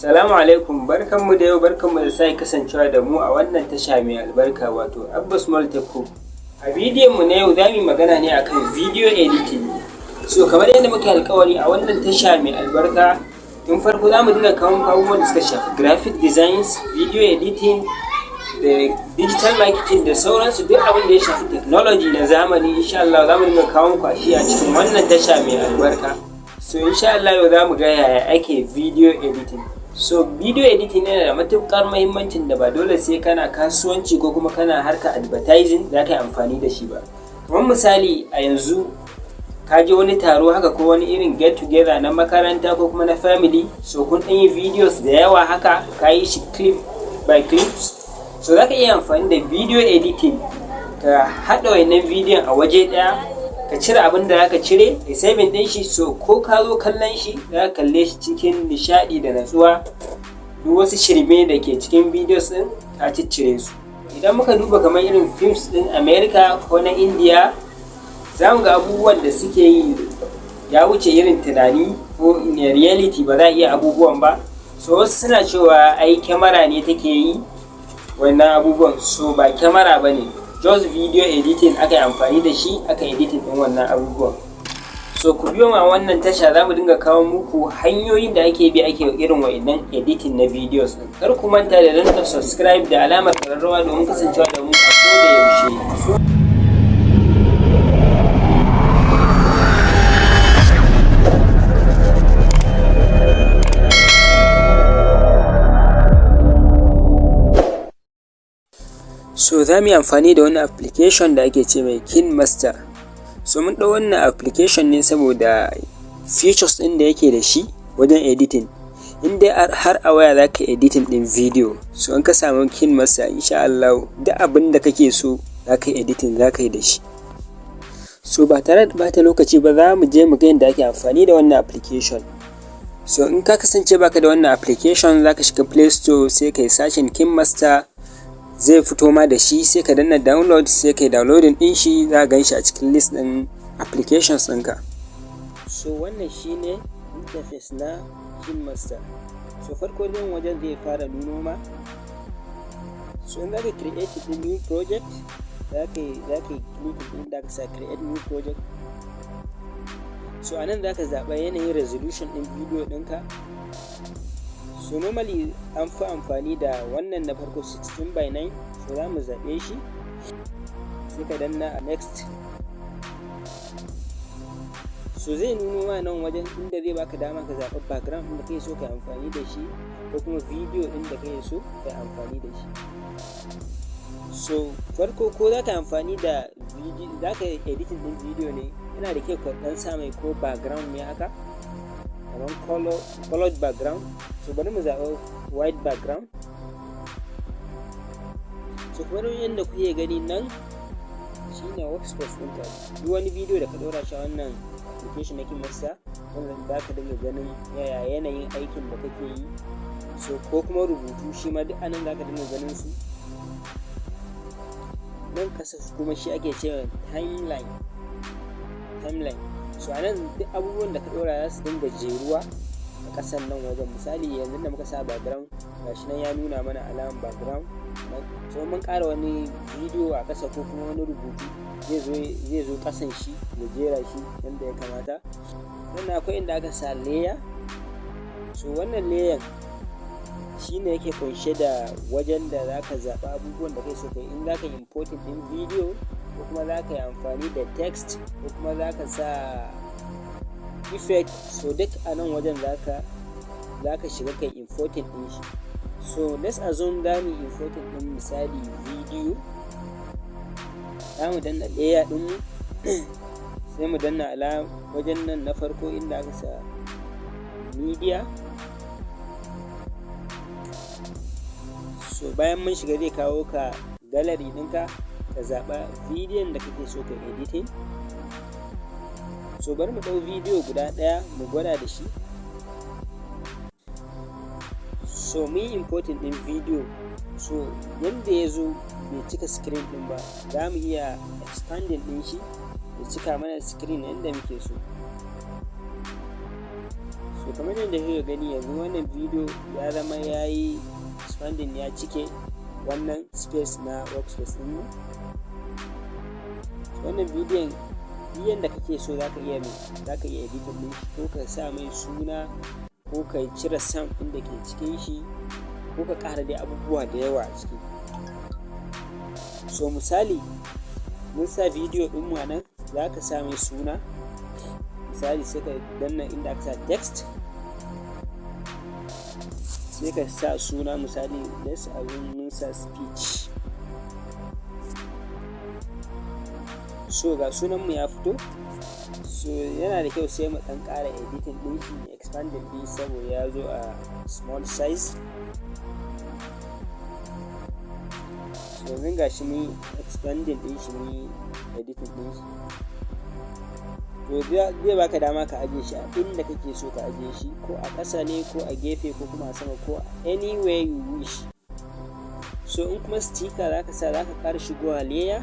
Salamu alaikum, barkanmu da yau, barkanmu da sake kasancewa da mu a wannan tasha mai albarka, wato Abba Small Tech. A bidiyon mu na yau za mu yi magana ne akan video editing. So kamar yadda muke alkawari a wannan tasha mai albarka tun farko, za mu dinga kawo muku abubuwan da suka shafi graphic designs, video editing da digital marketing da sauransu, duk abin da ya shafi technology na zamani, insha Allah za mu dinga kawo muku shi a cikin wannan tasha mai albarka. So insha Allah yau za mu ga yaya ake video editing. So video editing yana da matuƙar mahimmancin da ba dole sai kana kasuwanci ko kuma kana harka advertising za ka yi amfani da shi ba. Kamar misali, a yanzu ka je wani taro haka ko wani irin get together na makaranta ko kuma na family, so kun ɗan yi videos da yawa haka, ka yi shi clip by clips. So za ka iya amfani da video editing ka haɗa wannan bidiyon a waje ɗaya, ka cire abin da zaka cire, ka saving ɗin shi. So ko ka zo kallon shi, za ka kalle shi cikin nishaɗi da natsuwa, duk wasu shirme da ke cikin videos ɗin ka ciccire su. Idan muka duba kamar irin films ɗin America ko na India, za mu ga abubuwan da suke yi ya wuce irin tunani, ko in reality ba za a iya abubuwan ba. So wasu suna cewa ai kyamara ne take yi wannan abubuwan. So ba kyamara ba ne, just video editing aka yi amfani da shi aka editing ɗin wannan abubuwan. So ku biyo ma wannan tasha, za mu dinga kawo muku hanyoyin da ake bi ake irin wa'innan editing na videos ɗin. Kar ku manta da danna subscribe da alamar ƙararrawa domin kasancewa da mu a koda yaushe. So za mu yi amfani da wani application da ake ce mai KineMaster. So mun ɗau wannan application ne saboda features ɗin da yake da shi wajen editing. In dai har a waya za ka editing ɗin video, so in ka samu KineMaster, insha Allah duk abin da kake so za ka yi editing za ka yi da shi. So ba tare da ɓata lokaci ba, za mu je mu ga yadda ake amfani da wannan application. So in ka kasance baka da wannan application, za ka shiga Play Store, sai ka yi searching KineMaster, zai fito ma da shi, sai ka danna download, sai ka yi downloading ɗin shi, za ka gan shi a cikin list ɗin applications ɗinka. So wannan shine interface na KineMaster. So farko nan wajen zai fara nuno ma. So in za ka create the new project, za ka yi clicking ɗin da aka sa "create new project". So a nan za ka zaɓa yanayin resolution ɗin video ɗinka. So normally an fi amfani da wannan na farko, 16 by 9, so za mu zaɓe shi, sai ka danna next. So zai nuno ma nan wajen inda zai baka dama ka zaɓi background ɗin da kake so ka yi amfani da shi ko kuma video ɗin da kake so ka yi amfani da shi. So farko, ko za ka amfani da video, za ka yi editing ɗin video ne, yana da kyau ka ɗan sa mai ko background ne haka, kamar colored background. So bari mu zaɓi white background. So kamar yadda kuke gani nan shine workspace ɗinka. Duk wani bidiyo da ka ɗora shi a wannan application na KineMaster, wanda za ka dinga ganin yaya yanayin aikin da kake yi. So ko kuma rubutu shi ma duk anan za ka dinga ganin su. Nan kasa kuma shi ake cewa timeline. So anan duk abubuwan da ka ɗora za su dinga jeruwa a ƙasan nan wajen. Misali, yanzu da muka sa background, gashi nan ya nuna mana alaman background. So mun ƙara wani bidiyo a ƙasa ko kuma wani rubutu, zai zo ƙasan shi ya jera shi yadda ya kamata. Sannan akwai inda aka sa layer. So wannan layer shi ne yake kunshe da wajen da za ka zaɓi abubuwan da kai so kai, in za ka yi importing ɗin video ko kuma za ka yi amfani da text ko kuma za ka sa effect. So duk a nan wajen za ka shiga kai importing ɗin shi. So let's assume za mu yi importing ɗin, misali, video. Za mu danna layer ɗinmu, sai mu danna ala wajen nan na farko inda aka sa media. So bayan mun shiga, zai kawo ka gallery ɗinka, ka zaɓa bidiyon da kake so ka editing. So bari mu ɗau bidiyo guda ɗaya mu gwada da shi. So mun yi importing ɗin bidiyo. So yanda ya zo bai cika screen ɗin ba, za mu iya expanding ɗin shi ya cika mana screen yanda muke so. So To, kamar yadda kuka gani, yanzu wannan video ya zama ya yi expanding, ya cike wannan space na workspace ɗinmu. Wannan bidiyon, duk yanda kake so zaka iya editing ɗin shi, ko ka sa mai suna, ko ka cire sound ɗin da ke cikin shi, ko ka ƙara dai abubuwa da yawa a ciki. So misali, mun sa bidiyo ɗinmu a nan, za ka sa mai suna. Misali, sai ka danna inda aka sa text, sai ka sa suna. Misali, let's assume mun sa speech. So ga sunanmu ya fito. So yana da kyau sai mu ɗan ƙara editing ɗin shi, expanding ɗin, saboda ya zo a small size. So yanzu ga shi mun yi expanding ɗin shi, mun yi editing ɗin shi. To, zai baka dama ka ajiye shi a inda kake so ka ajiye shi, ko a ƙasa ne, ko a gefe, ko kuma a sama, ko anywhere you wish. So in kuma sticker zaka sa, zaka ƙara shigowa layer,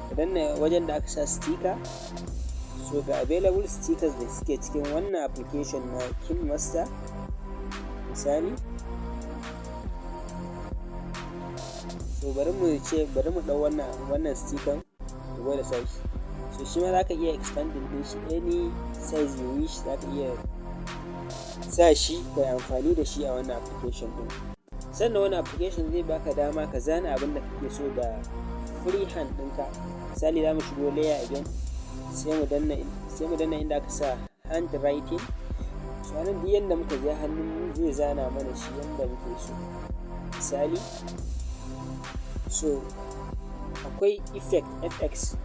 ka danna wajen da aka sa sticker. So ga available stickers da suke cikin wannan application na KineMaster. Misali, so bari mu ce bari mu ɗau wannan sticker mu gwada sa shi. So shi ma zaka iya expanding ɗin shi any size you wish. Zaka iya sa shi ka yi amfani da shi a wannan application ɗin. Sannan wannan application zai baka dama ka zana abin da kake so da free hand ɗinka. Misali, za mu shigo layer again, sai mu danna inda aka sa handwriting. So anan duk yanda muka ja hannun mu, zai zana mana shi yanda muke so. Misali, so akwai effect, FX.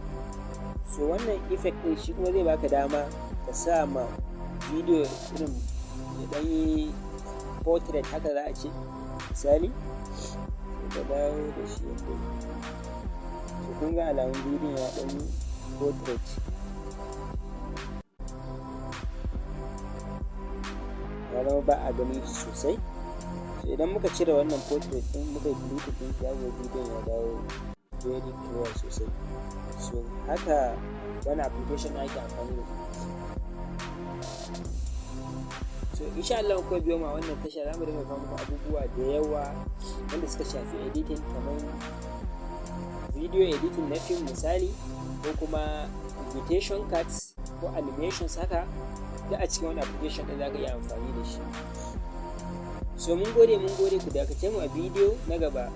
So wannan effect ɗin shi kuma zai baka dama ka sa ma video irin ya ɗan yi portrait haka za a ce. Misali, sai ka dawo da shi yadda. So kun ga alamun bidiyon ya ɗan yi portrait, ya zama ba a ganin shi sosai. So idan muka cire wannan portrait ɗin, muka yi deleting ɗin shi, za ga bidiyon ya dawo very clear sosai. So haka wannan application ake amfani da shi. So insha Allah ku biyo mu a wannan tasha, za mu dinga kawo muku abubuwa da yawa wanda suka shafi editing, kamar video editing na film misali, ko kuma invitation cards, ko animations haka. Duk a cikin wannan application ɗin za ka iya amfani da shi. So mun gode, mun gode. Ku dakace mu a bidiyo na gaba.